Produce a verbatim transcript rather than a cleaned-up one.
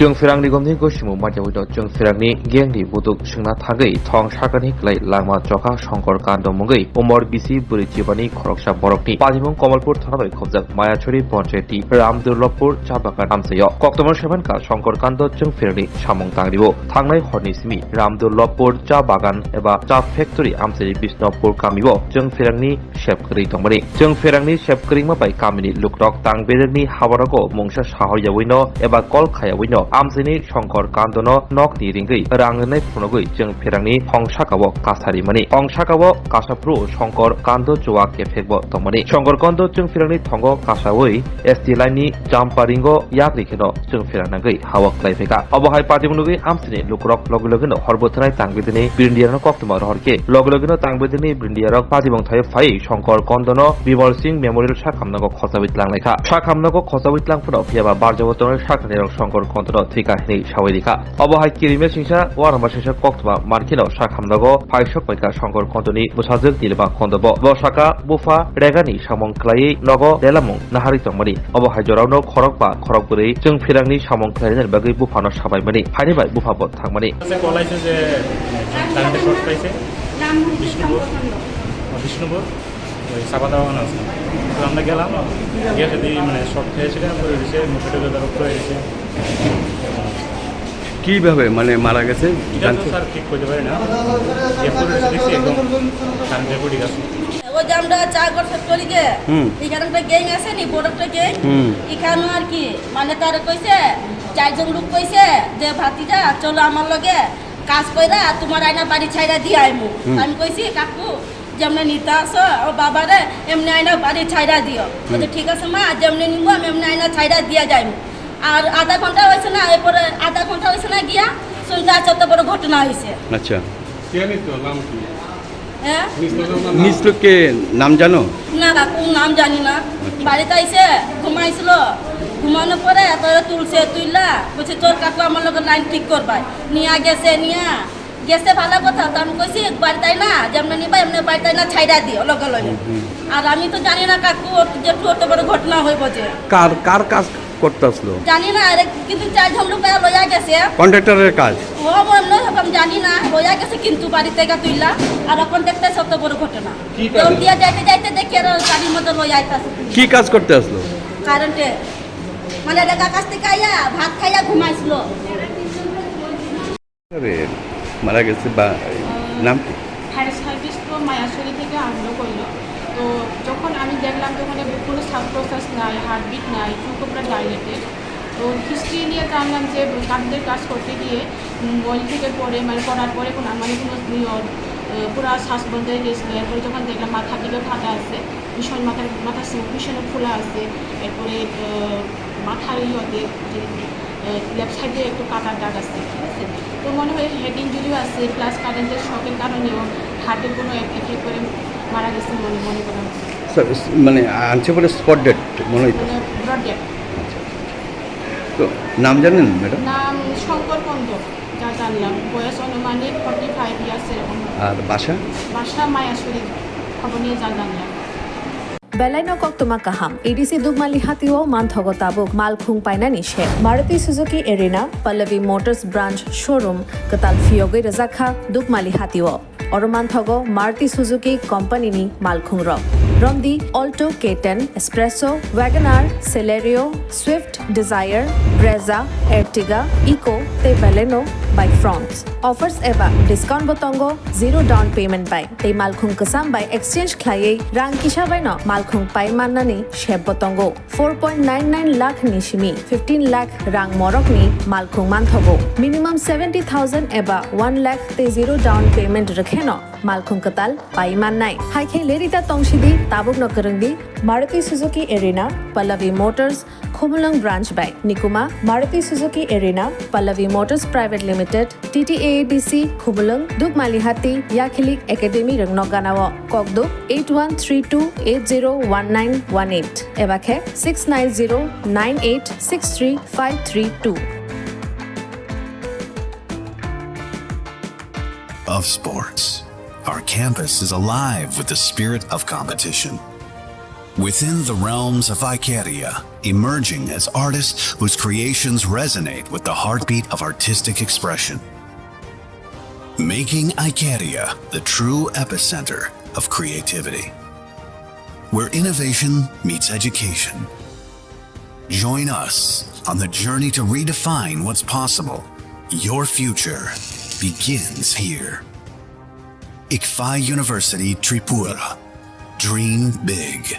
Chwng Pherang nigomni gosimung manya wino Chwng Pherangni gengni buduk swngna thangwi thong sakani kwlai langma chokha Shankar Kando mungwi umor bisi bwrwi chibani khoroksa borokni patimung Kamalpur thana bai khobjak Mayachori Panchayati Ramdurlopur cha bagan amchaio. Koktwma semen ka Shankar Kando Chwng Pherangni samung tangriwo. Thangnai horni simi Ramdurlopur cha bagan eba cha factory amchaini Bisnupur kamio Chwng Pherangni sep kwrwi tongmani. Chwng Pherangni sep kwrwngma bai kamini lukrok tang bedekni habanogo mungsa sahor yawino eba kol khayawino amchaini Shankar Kandono nokni ringwi rang rwnai phunugwi Chwng Pherangni hong sakao kasarimani. Hong sakao kasaphru Shankar Kando chuwa kephekbo tongmani. Shankar Kando Chwng Pherangni thongo kasawi S T line ni Jamparingo yakri kheno Chwng Pherang nangwi hawa kwlai phaikha. Obo hai patimung nugwi amchaini lukurok logi logino hor bwthanai tang bidini Brindiarno koktwma rohor khe logi logino tang bidini Brindiarok patimung thai phai Shankar Kondono Bimal Singh Memorial sakhamnago khochawi tlang laikha. Sakhamnago khochawi tlang phano phiyaba barjago tongnai sakhanirok Shankar Kondono thwikha hinwi sawi rikha. Obo hai kirime singsa uanama singsa koktwma mankheno sakhamnago phaisok paikha Shankar Kondoni bwsajwk Nilima Kondo bo. Bo saka bupha regani samung khlaiwi nogo delamung naharwi tongmani. Obo hai jorao no khorok ba khorok bwrwi Chwng Pherangni samung khlainani bagwi buphano sabaimani. Haini bai bupha bo thangmani. Kolaise je current short paise Bishnupur, Bishnupur, ওই সাবাদা বাগান আছে। তো আমরা গেলাম, গিয়ে যদি মানে শর্ট খেয়েছিলাম, পরে দিছে, মুখে টুকে ধরো পড়ে গেছে। কিভাবে মানে মারা গেছে এটা তো জানতে? স্যার ঠিক করতে পারি না। যে পড়ে গেছে দেখছি একদম কারেন্টের পড়ে গেছে। ওই যে আমরা চা ঘর ফ্যাক্টরিতে, হুম। এখানে একটা গ্যাং আছে নি, বড় একটা গ্যাং। হুম। এখানে আর কি, মানে তারা কইছে, চারজন লোক কইছে যে, "ভাতিজা, চলো আমার লগে কাজ কইরা, তোমার আয়না বাড়ি ছাইরা দিয়ে আইমু।" হুম। আমি কইছি, "কাকু, যেমনে নিতে আসো, ও বাবারে, এমনি আয়না বাড়ি ছাইরা দিও।" বলছে, হুম। "ঠিক আছে মা, যেমনি নিবো, আমি এমনি আয়না ছাইরা দিয়ে যাইমু।" আর আধা ঘন্টা হয়েছে না, এরপরে আধা ঘন্টা হয়েছে না গিয়া, শুনতে আসছে অত বড় ঘটনা হয়েছে। আচ্ছা। কে নিত? নাম কি? হ্যাঁ? নিচলোকের নাম জানো? না কাকু, নাম জানি না। আচ্ছা। বাড়িতে আইসে, ঘুমাইছিল। ঘুমানোর পরে এত তুলছে, তুইলা বলছে, "চল কাকু, আমার লগে লাইন ঠিক করবাই।" নিয়া গেছে, নিয়া গেছে ভালো কথা। তো আমি কইছি, "বাড়িতে আয় না, যেমন নিবা, এমনি বাড়িতে আয় না, ছাইড়া দিও লগে লগে।" হুম, হুম। আর আমি তো জানি না কাকু, ওর জেঠু অত বড় ঘটনা হইব যে। কার, কার কাজ করতে আসলো? জানি না, আরে কিন্তু চারজন লোক লইয়া গেছে। কন্ট্রাক্টরের কাজ? ও, ও, এমনি হকম জানি না, লইয়া গেছে কিন্তু বাড়ি থেকে তুইলা, আর এখন দেখতে অত বড় ঘটনা। কি কাজ? দৌড় দিয়া যাইতে যাইতে দেখি আর গাড়ির মধ্যে লইয়া আইতাছে। কি কাজ করতে আসলো? কারেন্টে। মানে এলাকা কাছ থেকে আইয়া ভাত খাইয়া ঘুমাইছিল। আরে, মারা গেছে বা নাম কি? ফায়ার সার্ভিস তো মায়াসরি থেকে আরম্ভ করলো। তো যখন আমি দেখলাম তো ওখানে কোনো সাউন্ড প্রসেস নাই, হার্টবিট নাই, চোখ পুরো ডাইলেটেড। তো হিস্ট্রি নিয়ে জানলাম যে কাঠের কাজ করতে গিয়ে, উম, অয়েল থেকে পড়ে, মানে পড়ার পরে কোনো, মানে কোনো ইয়ে, আহ, পুরা শ্বাস বন্ধ হয়ে গেছিলো। এরপরে যখন দেখলাম মাথার দিকে ফাটা আছে, ভীষণ মাথার, মাথার ভীষণ ফোলা আছে। এরপরে, আহ, মাথার ইয়েতে যে, আহ, লেফট সাইডে একটু কাটার দাগ আছে, ঠিক আছে? তো মনে হয় হেড ইঞ্জুরিও আছে, প্লাস কারেন্টের শকের কারণেও হার্টে কোনো এফ-, এফেক্ট করে মারা গেছে মনে, মনে করা হচ্ছে। স্যার, স-, মানে আনছে বলে স্পট ডেড মনে হইতো। মানে ব্রড ডেড। আচ্ছা, আচ্ছা, আচ্ছা। তো নাম জানেন ম্যাডাম? নাম শঙ্কর কন্দ, যা জানলাম। বয়স আনুমানিক ফর্টি ফাইভ ইয়ার্স এরকম। আর বাসা? বাসা মায়াসুরি, খবর নিয়ে যা জানলাম। Belai no koktwma kaham. A D C Dukmali hatio manthogo tabuk malkhung painani se. Maruti Suzuki Arena, Pallavi Motors Branch Showroom, kwtal phiyogwi rwjakha Dukmali hatio. Oro manthogo Maruti Suzuki Company ni malkhung rok. Romdi Alto K ten, Espresso, Wagon R, Celerio, Swift Desire, Brezza, Ertiga, Eeco tei Baleno bai Fronx. Offers eba discount bo tongo zero down payment bai. Tei malkhung kwcham bai exchange khlaiwi rang kisa bai no malkhung pai mannani sep bo tongo. Four point nine nine lakh ni simi fifteen lakh rang morok ni malkhung manthogo. Minimum seventy thousand eba one lakh tei zero down payment rwkhe no malkhung kwtal pai mannai. Hai khe lerita tongsidi, tabuk no kwrwngdi Maruti Suzuki Arena, Pallavi Motors, Khumulwng Branch bai. Nikuma, Maruti Suzuki Arena, Pallavi Motors Private Limited, T T A A D C, Khumulwng, Dukmalihati, Yakhilik Academy rwngno ganao. Kokduk eight one three two eight zero one nine one eight eba khe six nine zero nine eight six three five three two. Of sports. Our campus is alive with the spirit of competition. Within the realms of Icaria, emerging as artists whose creations resonate with the heartbeat of artistic expression. Making Icaria the true epicenter of creativity, where innovation meets education. Join us on the journey to redefine what's possible. Your future begins here. Ikfai University Tripura. Dream big.